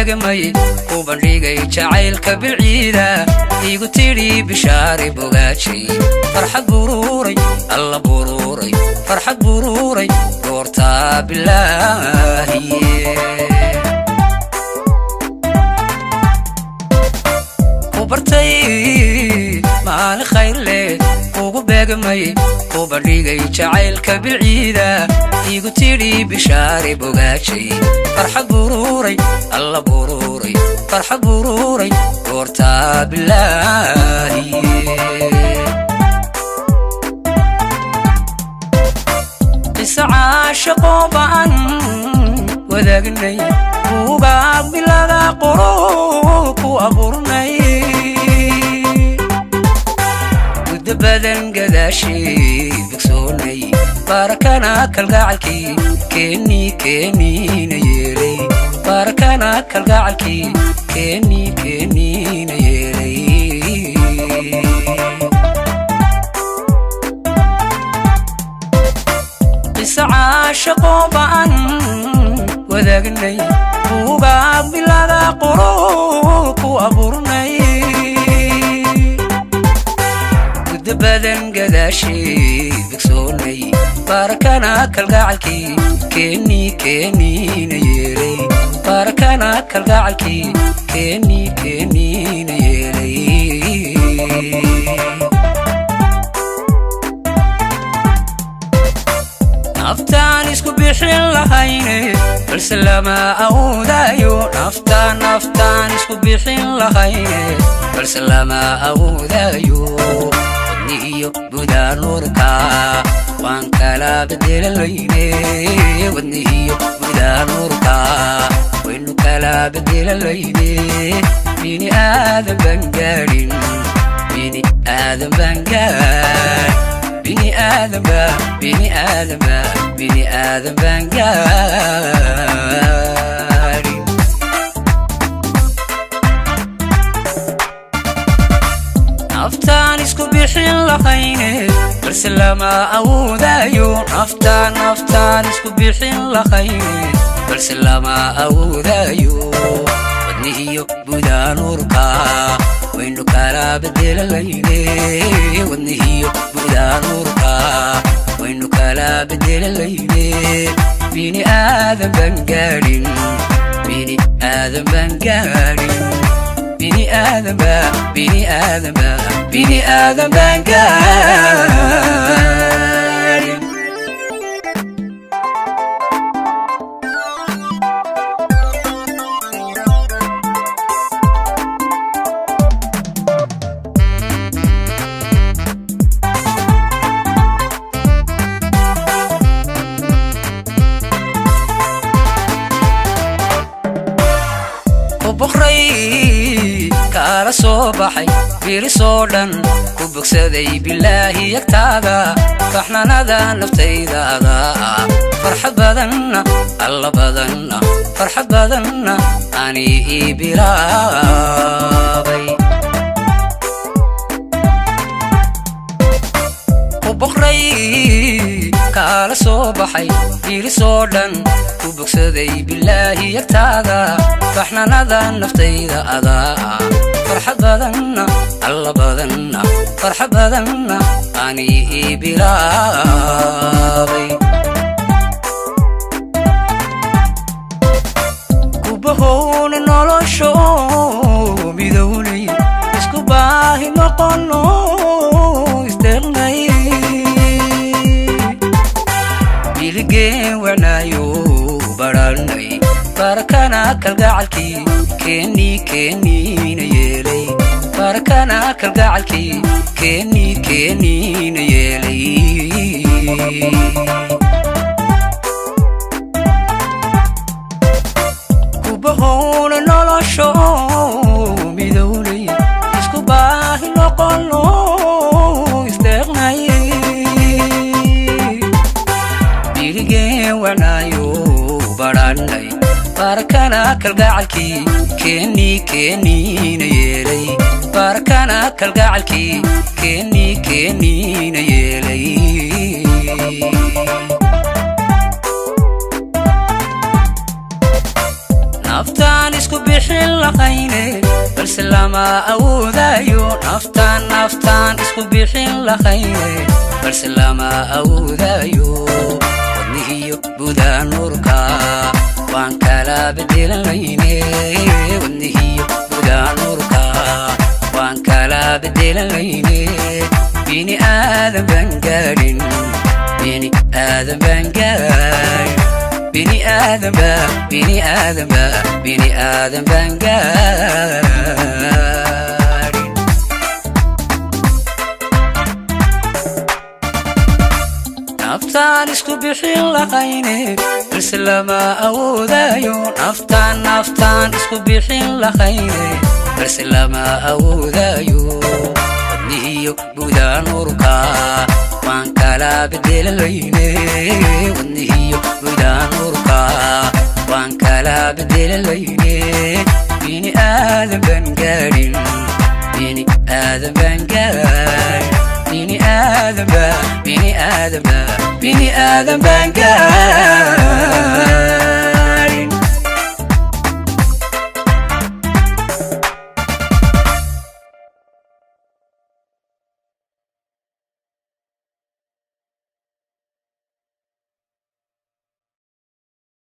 Beegmay ku bandhigay jacaylka bilciida, igu tidhi bishaare bogaajay. Farxad buruuray, alla buruuray, farxad buruuray goortaa bilaahiye. Ku bartay maalin khayr leh, kugu beegmay ku bandhigay jacaylka bilciida, igu tidhi bishaare bogaajay. Farxad buruuray, alla buruuray, farxad buruuray goortaa bilaahiye. Qisa caashaqoo ba'an wadaagnay, buugaag bilaga qoro ku abuurnay, muddo badan gadaasheed bogsoonay, barakana kalgacalkii keeni keeniina yeelay, barakana kalgacalkii keeni keeniina yeelay. Qisa caashaqoo ba'an wadaagnay, buugaag bilaga qoro ku abuurnay, muddo badan gadaasheed bogsoonay, barakana kalgacalkii keeni keeniina yeelay, barakana kalgacalkii keeni keeniina yeelay. Naftaan isku bixin lahayne, balse lama awoodayo. Naftaan, naftaan isku bixin lahayne, balse lama awoodayo. Wadni iyo budaa nuurka waan kala bedelanayne, wadni iyo budaa nuurka waynu kala bedelanayne. Bini aadan baan gaadhin, bini aadan baan gaadh, bini aadan ba, bini aadan ba, bini aadan baan gaadhin. Naftaan isku bixin lahayne, balse lama awoodayo. Naftaan, naftaan isku bixin lahayne, balse lama awoodayo. Wadni iyo budaa nuurka waynu kala bedelanayne, wadni iyo budaa nuurka waynu kala bedelanayne. Bini aadan baan gaadhin, bini aadan baan gaadhin, bini aadan ba, bini aadan ba, bini aadan baan gaadhin. Ku boqray kaala soo baxay birisoo dhan, ku bogsaday bilaahi yagtaada, baxnanada naftaydaada. Farxad badanna, alla badanna, farxad badanna ani ii bilaabay. Ku boqray kaala soo baxay birisoo dhan, ku bogsaday bilaahi yagtaada, baxnanada naftayda adaa. Farxad badanna, alla badanna, farxad badanna ani ii bilaabay. Kubahowna nolosho midownay, isku baahi noqono, isdeeqnay, biligeen wanaayo baranay, barakana kalgacalkii keeni keeniina yeelay, barakana kalgacalkii keeni keeniina yeelay. Kubahowna nolosho midownay, isku baahi noqono, isdeeqnay, biligeen wanaayo baranay, barakana kalgacalkii keeni keeniina yeelay, barakana kalgacalkii keeni keeniina yeelay. Naftaan isku Isku bixin lahayne, balse lama awoodayo. Naftaan, naftaan isku bixin lahayne, balse lama awoodayo. Wadnihiyo budaa nuurka waan kala bedelanayne. Wadnihiyo budaa nuurka waan kala bedelanayne. Bini aadan baan gaadhin, bini aadan baan gaadhin, bini aadan ba, bini aadan ba, bini aadan baan gaadhin. Naftaan isku bixin lahayne, balse lama awoodayo. Naftaan, naftaan isku bixin lahayne, balse lama awoodayo. Wadnihiyo budaa nuurka waan kala bedelanayne. Wadnihiyo budaa nuurka waan kala bedelanayne. Bini aadan baan gaadhin, bini aadan baan gaadhin, bini aadan ba, bini aadan ba, bini aadan baan gaadhin.